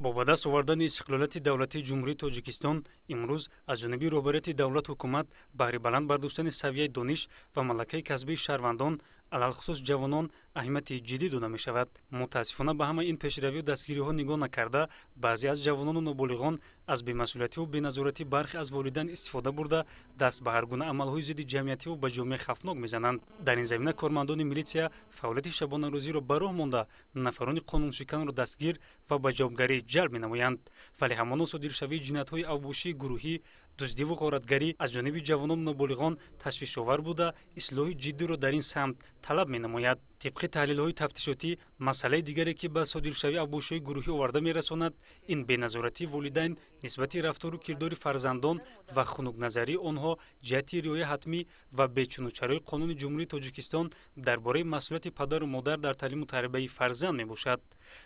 Бо ба даст овардани истиқлолияти давлатии Ҷумҳурии Тоҷикистон имрӯз аз ҷониби роҳбарияти давлат ҳукумат баҳри баланд бардоштани савияи дониш ва малакаи касбии шаҳрвандон, алалхусус ҷавонон, аҳамияти ҷиддӣ дода мешавад. Мутаассифона, ба ҳамаи ин пешравию дастгириҳо нигоҳ накарда, баъзе аз ҷавонону ноболиғон аз бемасъулиятиву беназоратӣ бархе аз волидайн истифода бурда, даст ба ҳар гуна амалҳои зидди ҷамъиятиву ба ҷомеа хавфнок мезананд. Дар ин замина кормандони милитсия фаъолияти шабонарӯзиро ба роҳ монда, нафарони қонуншиканро дастгир ва ба ҷавобгарӣ ҷалб менамоянд. Вале ҳамоно содиршавии ҷиноятҳои авбошии гурӯҳӣ, дуздиву ғоратгарӣ аз ҷониби ҷавонону ноболиғон ташвишовар буда, ислоҳи ҷиддиро дар ин самт талаб менамояд. Тибқи таҳлилҳои тафтишотӣ, масъалаи дигаре, ки ба содиршавии авбошиҳои гурӯҳӣ оварда мерасонад, ин беназоратии волидайн нисбати рафтору кирдори фарзандон ва хунукназарии онҳо ҷиҳати риояи ҳатмӣ ва бечунучарои Қонуни Ҷумҳурии Тоҷикистон дар бораи масъулияти падару модар дар таълиму тарбияи фарзанд мебошад.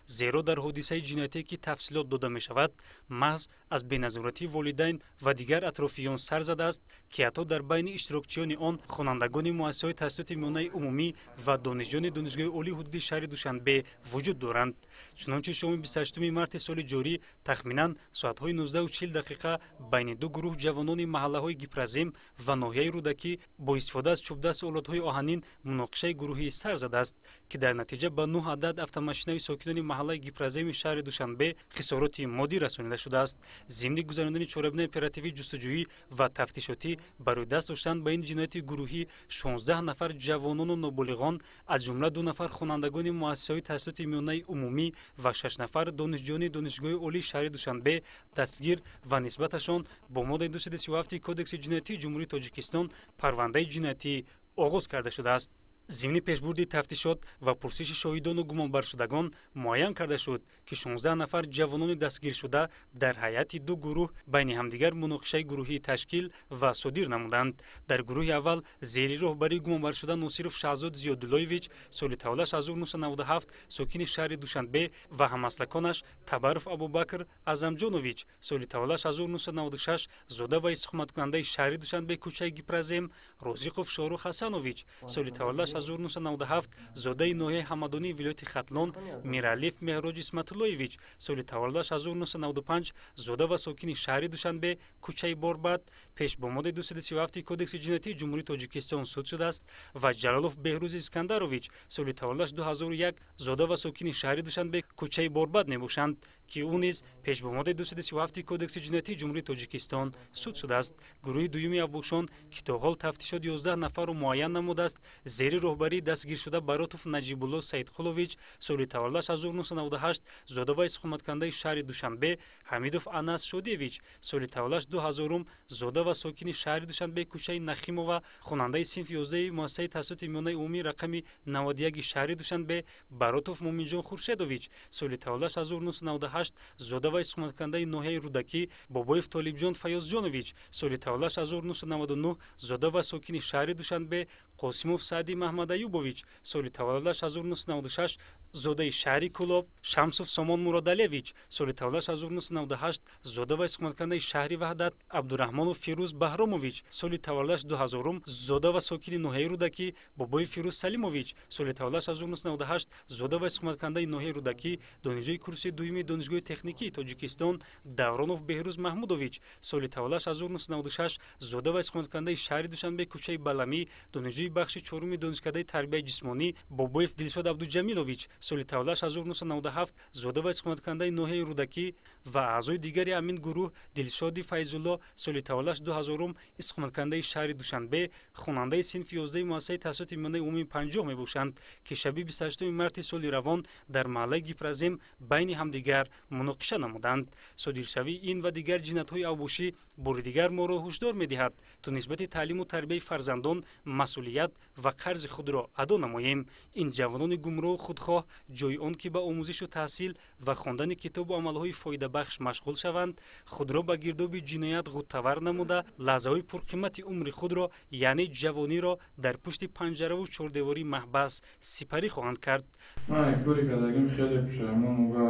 Зеро дар ҳодисаи ҷиноятие, ки тафсилот дода мешавад, маҳз аз беназоратии волидайн ва дигар атрофиён сар задааст, ки ҳатто дар байни иштирокчиёни он хонандагони муассисаҳои таҳсилоти миёнаи умумӣ ва донишҷӯёни Донишгоҳи олии ҳудуди шаҳри Душанбе вуҷуд доранд. Чунончи, шоми 28 марти соли ҷорӣ тахминан соатҳои 19:40 байни ду гурӯҳ ҷавонони маҳаллаҳои Гипрозем ва ноҳияи Рӯдакӣ бо истифода аз чӯбдасту олотҳои оҳанин муноқишаи гурӯҳӣ сар задааст, ки дар натиҷа ба нӯҳ адад автомошинаи сокинони маҳаллаи Гипроземи шаҳри Душанбе хисороти моддӣ расонида шудааст. Зимни гузаронидани чорабинаи оперативӣ, ҷустуҷӯӣ ва тафтишотӣ барои даст доштан ба ин ҷинояти гурӯҳӣ 16 нафар ҷавонону ноболиғон, аз ҷумла ду нафар хонандагони муассисаҳои таҳсилоти миёнаи умумӣ ва шаш нафар донишҷӯёни Донишгоҳи олии шаҳри Душанбе дастгир ва нисбаташон бо моддаи 237 Кодекси ҷиноятии Ҷумҳурии Тоҷикистон парвандаи ҷиноятӣ оғоз карда шудааст. Зимни пешбурди тафтишот ва пурсиши шоҳидону гумонбаршудагон муайян карда шуд, ки 16 нафар ҷавонони дастгиршуда дар ҳайати ду гурӯҳ байни ҳамдигар муноқишаи гурӯҳӣ ташкил ва содир намуданд. Дар гурӯҳи аввал зери роҳбарии гумонбаршуда Носиров Шаҳзод Зиёдуллоевич, соли таваллудаш 1997, сокини шаҳри Душанбе, ва ҳамаслаконаш Табаров Абубакр Азамҷонович, соли таваллудаш 1996, зода ва истиқоматкунандаи шаҳри Душанбе, кӯчаи Гипрозем, Розиқов Шоҳрух Ҳасанович, соли таваллудаш 1997, зодаи ноҳияи Ҳамадонии вилояти Хатлон, Миралиев Меҳроҷ Исматуллоевич, соли таваллудаш 1995, зода ва сокини шаҳри Душанбе, кӯчаи Борбад, пеш бо моддаи 237 Кодекси ҷиноятии Ҷумҳурии Тоҷикистон суд шудааст, ва Ҷалолов Беҳрӯз Искандарович, соли таваллудаш 2001, зода ва сокини шаҳри Душанбе, кӯчаи Борбад мебошанд, ки ӯ низ пеш бо моддаи 237 Кодекси ҷиноятии Ҷумҳурии Тоҷикистон суд шудааст. Гурӯҳи дуюми авбошон, ки то ҳол тафтишот 11 нафарро муайян намудааст, зери роҳбарии дастгиршуда Баротов Наҷибулло Саидқулович, соли таваллудаш 1998, зода ва истиқоматкунандаи шаҳри Душанбе, Ҳамидов Анас Шодиевич, соли таваллудаш 2000, зода ва сокини шаҳри Душанбе, кӯчаи Нахимова, хонандаи синфи 11 муассисаи таҳсилоти миёнаи умумӣ рақами 91 шаҳри Душанбе, Баротов Муминҷон Хуршедович, соли таваллудаш 1998, зода ва истиқоматкунандаи ноҳияи Рӯдакӣ, Бобоев Толибҷон Фаёзҷонович, соли таваллудаш 1999, зода ва сокини шаҳри Душанбе, Қосимов Саъди Маҳмадаюбович, соли таваллудаш 1996, зодаи шаҳри Кӯлоб, Шамсов Сомон Муродалиевич, соли таваллудаш 1998, зода ва истиқоматкунандаи шаҳри Ваҳдат, Абдураҳмонов Фирӯз Баҳромович, соли таваллудаш 2000, зода ва сокини ноҳияи Рӯдакӣ, Бобоев Фирӯз Салимович, соли таваллудаш 1998, зода ва истиқоматкунандаи ноҳияи Рӯдакӣ, донишҷӯи курси дуюми Донишгоҳи техникии Тоҷикистон, Давронов Беҳрӯз Маҳмудович, соли таваллудаш 1996, зода ва истиқоматкунандаи шаҳри Душанбе, кӯчаи Баламӣ, донишҷӯи бахши чоруми донишкадаи тарбияи ҷисмонӣ, Бобоев Дилшод Абдуҷамилович, соли таваллудаш 1997, зода ва истиқоматкунандаи ноҳияи Рӯдакӣ, ва аъзои дигари ҳамин гурӯҳ Дилшоди Файзулло, соли таваллудаш 2000, истиқоматкунандаи шаҳри Душанбе, хонандаи синфи 11 муассисаи таҳсилоти миёнаи умумии 50 мебошанд, ки шаби 28 марти соли равон дар маҳаллаи Гипрозем байни ҳамдигар муноқиша намуданд. Содиршавии ин ва дигар ҷиноятҳои авбошӣ бори дигар моро ҳушдор медиҳад, то нисбати таълиму тарбияи фарзандон масъулият ва қарзи худро адо намоем. Ин ҷавонони гумроҳу худхоҳ, ҷои он ки ба омӯзишу таҳсил ва хондани китобу амалҳои фоидабахш машғул шаванд, худро ба гирдоби ҷиноят ғуттавар намуда, лаҳзаҳои пурқимати умри худро, яъне ҷавониро, дар пушти панҷараву чордевории маҳбас сипарӣ хоҳанд кард. Ман кори кардагим хеле пушаймон ва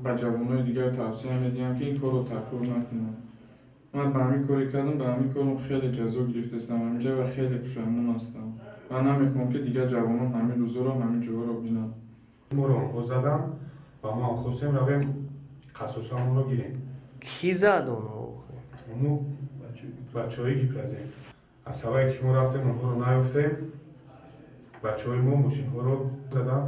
ба ҷавонои дигар тавсия медиҳам, ки ин корро такрор накунанд. Ман ба ҳамин коре кардам, ба ҳамин корам хеле ҷазо гирифтастам ҳаминҷа ва хеле пушаймон ҳастам ва намехоҳам, ки дигар ҷавонон ҳамин рӯзоро, ҳамин ҷоҳоро бинанд. Моро онҳо заданд ва мо хостем равем. Қасосамонро гирем. Кӣ зад онҳо? Мо бачаҳои гипразем. Аз сабабе ки мо рафтем, онҳоро наёфтем, бачаҳои мо мошинҳоро задан,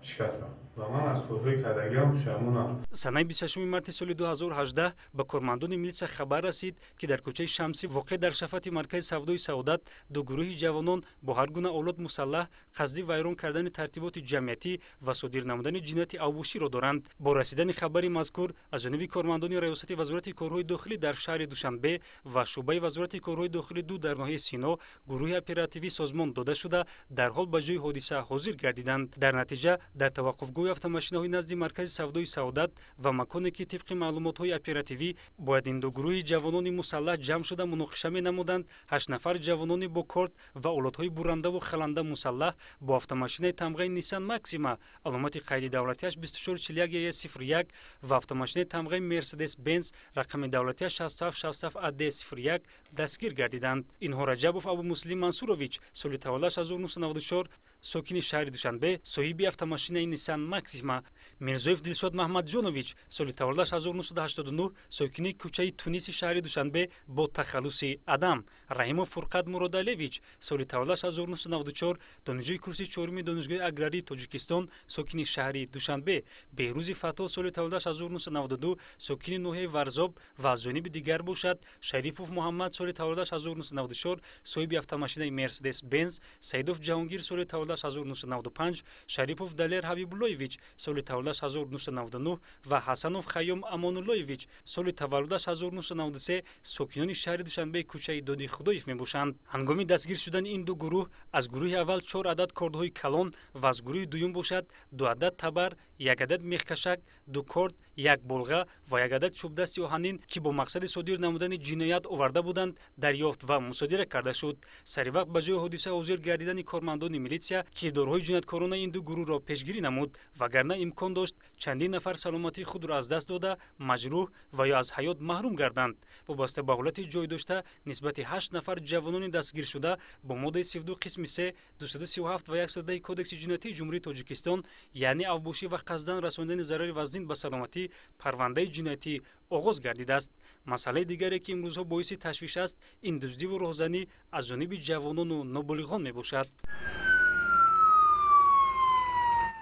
шикастанд ва ман аз корҳои кардагиам пушаймонам. Санаи 26 марти соли 2018 ба кормандони милитсия хабар расид, ки дар кӯчаи Шамсӣ, воқеъ дар шафати маркази савдои Саодат, ду гурӯҳи ҷавонон бо ҳар гуна олот мусаллаҳ қасди вайрон кардани тартиботи ҷамъиятӣ ва содир намудани ҷинояти авбоширо доранд. Бо расидани хабари мазкур аз ҷониби кормандони раёсати Вазорати корҳои дохилӣ дар шаҳри Душанбе ва шӯъбаи Вазорати корҳои дохилӣ ду дар ноҳияи Сино гурӯҳи оперативӣ созмон дода шуда, дарҳол ба ҷои ҳодиса ҳозир гардиданд. Дар натиҷа дар таваққуфгоҳи автомошинаҳои назди маркази савдои Саодат ва маконе, ки тибқи маълумотҳои оперативӣ бояд ин ду гурӯҳи ҷавонони мусаллаҳ ҷамъ шуда муноқиша менамуданд, 8 нафар ҷавонони бо корд ва олотҳои бурандаву халанда мусаллаҳ бо автомошинаи тамғаи Ниссан Максима, аломати қайди давлатиаш 2441 е01 ва автомошинаи тамғаи Мерседес Бенз, рақами давлатиаш 6767 ад 01 дастгир гардиданд. Инҳо Раҷабов Абумуслим Мансурович, соли таваллудаш 1994, сокини шаҳри Душанбе, соҳиби автомошинаи Ниссан Максима, Мирзоев Дилшод Маҳмадҷонович, соли таваллудаш 1989, сокини кӯчаи Туниси шаҳри Душанбе бо тахаллуси Адам, Раҳимов Фурқат Муродалевич, соли таваллудаш 1994, донишҷӯи курси чоруми Донишгоҳи аграрии Тоҷикистон, сокини шаҳри Душанбе, Беҳрӯзи Фатҳо, соли таваллудаш 1992, сокини ноҳияи Варзоб ва аз ҷониби дигар бошад Шарипов Муҳаммад, соли таваллудаш 1994, соҳиби автомошинаи Мерседес Бенз, Саидов Ҷаҳонгир, соли таваллудаш 1995, Шарипов Далер Ҳабибуллоевич, соли таваллудаш 1999 ва Ҳасанов Хайём Амонуллоевич, соли таваллудаш 1993, сокинони шаҳри Душанбе, кӯчаи Доди Худоев мебошанд. Ҳангоми дастгир шудани ин ду гурӯҳ аз гурӯҳи аввал 4 адад кордҳои калон ва аз гурӯҳи дуюм бошад 2 адад табар, 1 адад мехкашак, 2 корд, 1 болға ва 1 адад чӯбдасти оҳанин, ки бо мақсади содир намудани ҷиноят оварда буданд, дарёфт ва мусодира карда шуд. Сари вақт ба ҷои ҳодиса ҳозир гардидани кормандони милитсия кирдорҳои ҷинояткоронаи ин ду гурӯҳро пешгирӣ намуд, вагарна имкон дошт чандин нафар саломатии худро аз даст дода, маҷрӯҳ ва ё аз ҳаёт маҳрум гарданд. Вобаста ба ҳолати ҷой дошта нисбати 8 нафар ҷавонони дастгиршуда бо моддаи 32 қисми 3, 237 ва 110 Кодекси ҷиноятии Ҷумҳурии Тоҷикистон, яъне авбошӣ ва қасдан расонидани зарари вазнин ба саломатӣ, парвандаи ҷиноятӣ оғоз гардидааст. Масъалаи дигаре, ки имрӯзҳо боиси ташвиш аст, ин дуздиву роҳзанӣ аз ҷониби ҷавонону ноболиғон мебошад.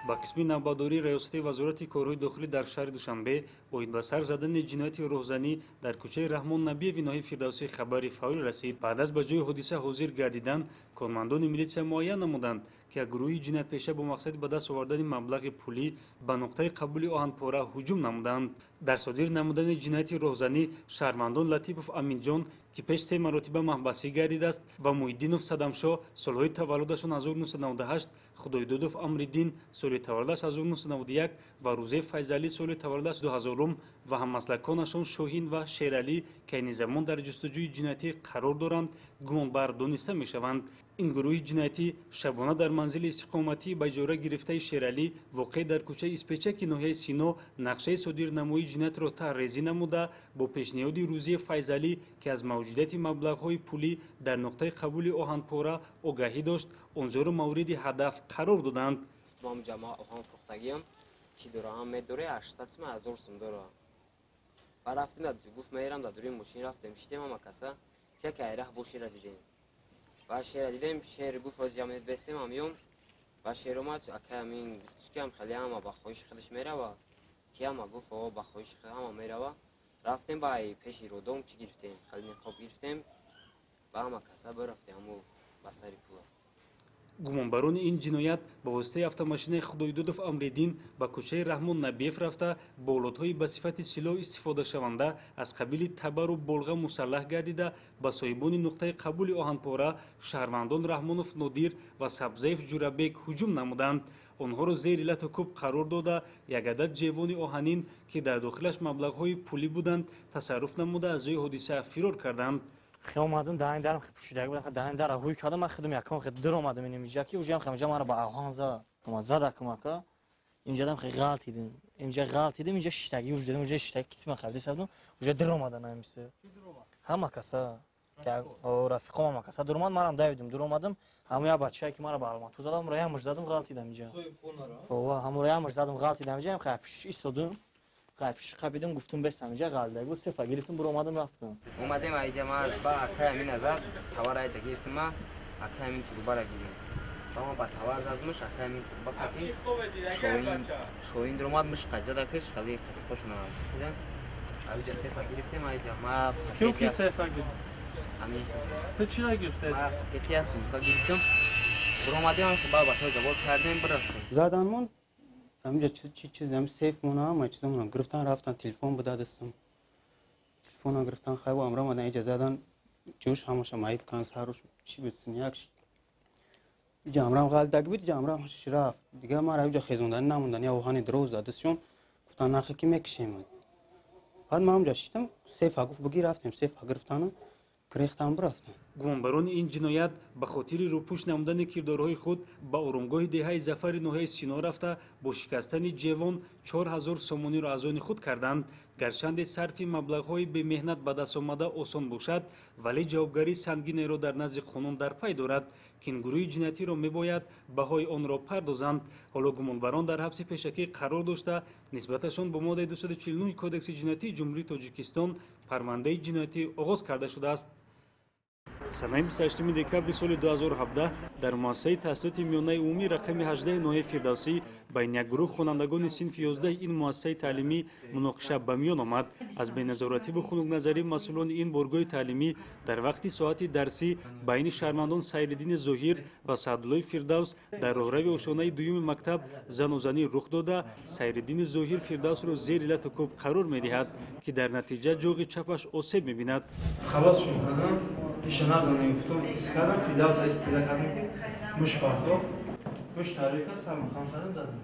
Ба қисми навбатдории раёсати Вазорати корҳои дохилӣ дар шаҳри Душанбе оид ба сар задани ҷинояти роҳзанӣ дар кӯчаи Раҳмон Набиеви ноҳияи Фирдавсӣ хабари фаврӣ расид. Баъд аз ба ҷои ҳодиса ҳозир гардидан кормандони милитсия муайян намуданд, ки як гурӯҳи ҷиноятпеша бо мақсади ба даст овардани маблағи пулӣ ба нуқтаи қабули оҳанпора ҳуҷум намуданд. Дар содир намудани ҷинояти роҳзанӣ шаҳрвандон Латипов Аминҷон, ки пеш 3 маротиба маҳбасӣ гардидааст, ва Муҳиддинов Садамшоҳ, солҳои таваллудашон 1998, Худойдодов Амриддин, соли таваллудаш 1991 ва Рӯзеев Файзалӣ, соли таваллудаш 2000 ва ҳаммаслаконашон Шоҳин ва Шералӣ, ки айни замон дар ҷустуҷӯи ҷиноятӣ қарор доранд, гумонбар дониста мешаванд. Ин гурӯҳи ҷиноятӣ шабона дар манзили истиқоматии ба иҷора гирифтаи Шералӣ, воқеъ дар кӯчаи Испечаки ноҳияи Сино, нақшаи содирнамоии ҷиноятро тарҳрезӣ намуда, бо пешниҳоди Рӯзиев Файзалӣ, ки аз мавҷудияти маблағҳои пулӣ дар нуқтаи қабули оҳанпора огаҳӣ дошт, онҷоро мавриди ҳадаф қарор доданд. Мам ҷамоа оҳан фурӯхтагиам, чӣ дораам медоре, 800 сум, 1000 сум дора. Ба рафтем, гуфт мерам, дар дури мошин рафтем, шитем ҳама каса, яке айраҳ бо шера дидем. Ба шера дидем, шер гуфт ҳозир ям бестем ҳамён. Ба шер омад, акай ҳамин гуфтиш ки ҳам хеле ҳама ба хоҳиши худаш мерава. Ки ҳама гуфт о ба хоҳиши худ ҳама мерава. Рафтем ба пеши родом, чӣ гирифтем? Хеле ниқоб гирифтем. Ба ҳама каса бирафтем ҳамо ба сари пула. Гумонбарони ин ҷиноят ба воситаи автомошинаи Худойдодов Амриддин ба кӯчаи Раҳмон Набиев рафта, бо олотҳои ба сифати силоҳ истифодашаванда аз қабили табару болға мусаллаҳ гардида, ба соҳибони нуқтаи қабули оҳанпора шаҳрвандон Раҳмонов Нодир ва Сабзаев Ҷурабек ҳуҷум намуданд. Онҳоро зери лату кӯб қарор дода, як адад ҷевони оҳанин, ки дар дохилаш маблағҳои пулӣ буданд, тасарруф намуда аз ҷои ҳодиса фирор карданд. Хе омадам, даҳани дарам хе пӯшидаги будам, даҳани дара ҳуй кардам, ман худам якам хе дур омадам инем иҷа, ки уже ҳам хе инҷа маро ба оҳан зад. Омад зада кумака. Инҷа дам хе ғалтидим. Инҷа ғалтидим, инҷа шиштаги уже дидам, уже шиштаги китма хавди сабдум, уже дур омадан ҳамисе. Ҳама каса, рафиқом ҳама каса дур омад, манам давидим, дур омадам. Ҳамон як бачае ки маро ба алмату задам, ҳамонро ямаш задам, ғалтидам инҷа. Ова, ҳамонро ямаш задам, ғалтидам инҷа, хе пиш истодум. Қапиш қапидим, гуфтум бесам инҷа ғалдаги буд, сефа гирифтум, буромадам рафтум. Омадем айҷа ма ба акай амин азад, тавар айҷа гирифтум ма, акай амин турбара гирифтум. Ма ба тавар задмуш, акай амин турба қати шоин дуромад, муш қайзада киш, хали қати хошуна чиқидам. Айҷа сефа гирифтем, айҷа ма Кю ки сефа гирифт? Амин. Ту чира гирифтӣ? Ма пакети сумка гирифтум. Буромадем, ба бачаҳо забор кардем, бирафтем. Заданмон ҳаминҷа чи чиз ҳам сейф мона ҳама чизамона гирифтан рафтан, телефон буда дастам. Телефона гирифтан, хайво амра омадан иҷа задан, ҷӯш ҳамаша маиб кан саруш чи буд синяк. Иҷа амрам ғалдаги буд, иҷа амрам ҳашиш рафт. Дига мара иҷа хезондан намондан, я оҳани дроз дастшон гуфтан нахе ки мекишем. Баъд ман ҳамҷа шиштам, сейфа гуфт бигир, рафтем сейфа гирифтану гирехтан бирафтан. Гумонбарони ин ҷиноят ба хотири рӯпӯш намудани кирдорҳои худ ба оромгоҳи деҳаи Зафари ноҳияи Сино рафта бо шикастани ҷевон 4000 сомониро аз они худ карданд. Гарчанде сарфи маблағҳои бемеҳнат ба даст омада осон бошад, вале ҷавобгарии сангинеро дар назди қонун дар пай дорад, ки ин гурӯҳи ҷиноятиро мебояд баҳои онро пардозанд. Ҳоло гумонбарон дар ҳабси пешакӣ қарор дошта, нисбаташон бо моддаи 249 Кодекси ҷиноятии Ҷумҳурии Тоҷикистон парвандаи ҷиноятӣ оғоз карда шудааст. Санаи 28 декабри соли 2017 дар муассисаи таҳсилоти миёнаи умумӣ рақами 18 ноҳияи Фирдавсӣ байни як гурӯҳ хонандагони синфи 11 ин муассисаи таълимӣ муноқиша ба миён омад. Аз беназоративу хунукназарии масъулони ин боргоҳи таълимӣ дар вақти соати дарсӣ байни шаҳрвандон Сайриддини Зоҳир ва Саъдуллои Фирдавс дар роҳрави ошонаи дуюми мактаб занозанӣ рух дода, Сайриддини Зоҳир Фирдавсро зери лату кӯб қарор медиҳад, ки дар натиҷа ҷоғи чапаш осеб мебинад. Халос шуд, иша назанем, гуфтум, искадам, Фирдавс истида кардем, ки муш партофт, муш таъриф аст, сар мухам кардам, задам.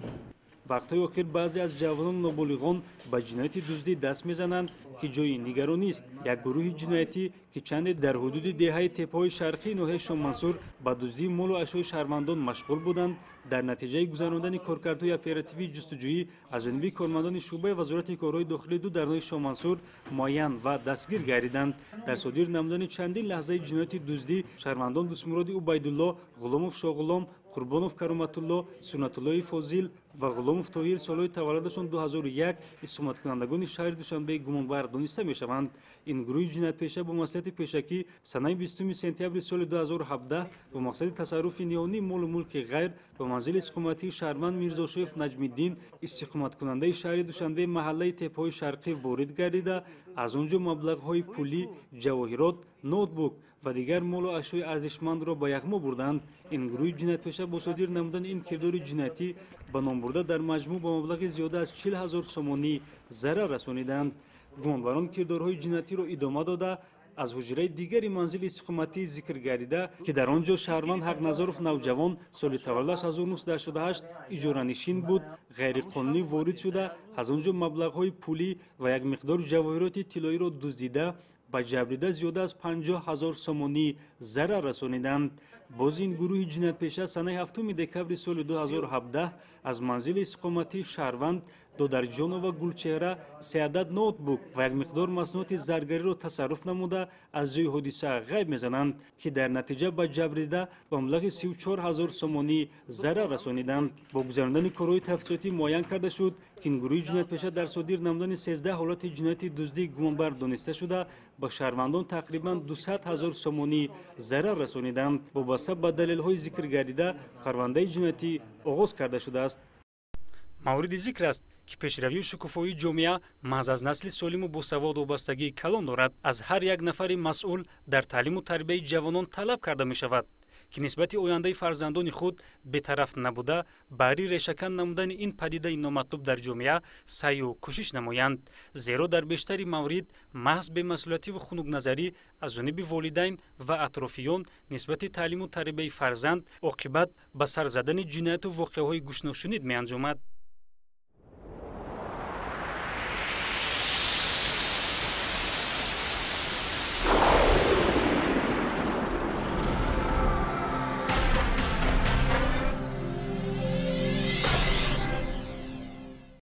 Вақтҳои охир баъзе аз ҷавонону ноболиғон ба ҷинояти дуздӣ даст мезананд, ки ҷои нигаронист. Як гурӯҳи ҷиноятӣ, ки чанде дар ҳудуди деҳаи теппаҳои шарқии ноҳияи Шомансур ба дуздии молу ашёи шаҳрвандон машғул буданд, дар натиҷаи гузарондани коркардҳои оперативии ҷустуҷӯӣ аз ҷониби кормандони шӯъбаи вазорати корҳои дохилии ду дар ноҳияи Шомансур муайян ва дастгир гардиданд. Дар содир намудани чандин лаҳзаи ҷинояти дуздӣ шаҳрвандон Дустмуроди Убайдулло, Ғуломов Шоғулом, Қурбонов Кароматулло, Суннатуллои Фозил ва Ғуломов Тоҳир солҳои таваллудашон 2001 истиқоматкунандагони шаҳри Душанбе гумонбар дониста мешаванд. Ин гурӯҳи ҷиноятпеша бо маслиҳати пешакӣ санаи 20 сентябри соли 2017 бо мақсади тасарруфи ниҳонии молу мулки ғайр ба манзили истиқоматии шаҳрванд Мирзошоев Наҷмиддин, истиқоматкунандаи шаҳри Душанбе маҳаллаи теппаҳои шарқӣ ворид гардида, аз он ҷо маблағҳои пулӣ, ҷавоҳирот, ноутбук ва дигар молу ашёи арзишмандро ба яғмо бурданд. Ин гурӯҳи ҷиноятпеша бо содир намудани ин кирдори ҷиноятӣ ба номбурда дар маҷмӯъ ба маблағи зиёда аз 40 000 сомонӣ зарар расониданд. Гумонбарон кирдорҳои ҷиноятиро идома дода, аз ҳуҷраи дигари манзили истиқоматӣ зикр гардида, ки дар он ҷо шаҳрванд Ҳақназаров навҷавон соли таваллудаш 1988 иҷоранишин буд, ғайриқонунӣ ворид шуда, аз он ҷо маблағҳои пулӣ ва як миқдор ҷавоҳироти тиллоиро дуздида, ба ҷабрида зиёда аз 50 000 сомонӣ зарар расониданд. Боз ин гурӯҳи ҷиноятпеша санаи 7 декабри соли 2017 аз манзили истиқоматии шаҳрванд Додарҷонова Гулчеҳра се адад ноутбук ва як миқдор маснуоти заргариро тасарруф намуда, аз ҷои ҳодиса ғайб мезананд, ки дар натиҷа ба ҷабрида ба маблағи 34 000 сомонӣ зарар расониданд. Бо гузарондани корҳои тафтишотӣ муайян карда шуд, ки ин гурӯҳи ҷиноятпеша дар содир намудани 13 ҳолати ҷинояти дуздӣ гумонбар дониста шуда, ба шаҳрвандон тақрибан 200 000 сомонӣ зарар расониданд. Вобаста ба далелҳои зикр гардида парвандаи ҷиноятӣ оғоз карда шудааст. Мавриди зикр аст, ки пешравию шукуфоии ҷомеа маҳз аз насли солиму босавод вобастагии калон дорад. Аз ҳар як нафари масъул дар таълиму тарбияи ҷавонон талаб карда мешавад, ки нисбати ояндаи фарзандони худ бетараф набуда, баҳри решакан намудани ин падидаи номатлуб дар ҷомеа саъю кӯшиш намоянд. Зеро дар бештари маврид маҳз бемасъулиятиву хунукназарӣ аз ҷониби волидайн ва атрофиён нисбати таълиму тарбияи фарзанд оқибат ба сар задани ҷинояту воқеаҳои гӯшношунид меанҷомад.